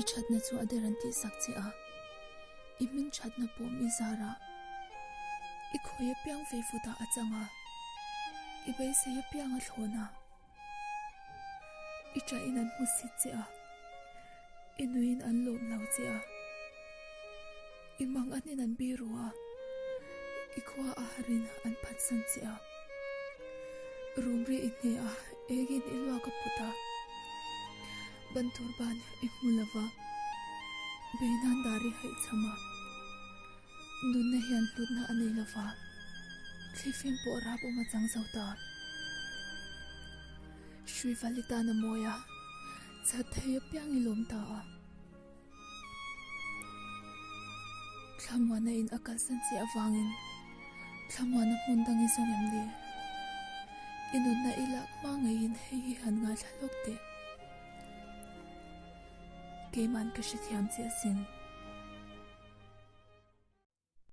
I thatna chu a der an tihsak che a, i hming thatna pawh mi zarah i khawi apiang vei vutah a chang a, i beisei apiang a thlawn a, i ṭahin an hmu sit che a, i nuiin an lawm lo che a, i mang anin an biru a, i khua a harin an phatsan che a, rumri i hne a, engin i luak a put a. Ban tur ban i hmu lo va, bei nan dar i haih cham a, nunna hian hlutna a nei lo va, thlifim pawh rap awm a chang zo ta. Hruival i tan a mawi a, chat thei apiang i lawm ta a. Thlamuana in a kalsan che avangin Thlamuana hmun dang i zawng em ni? I nunna i lak hma ngeiin hei hi han ngaithla lawk teh. Keiman ka hrethiam che asin.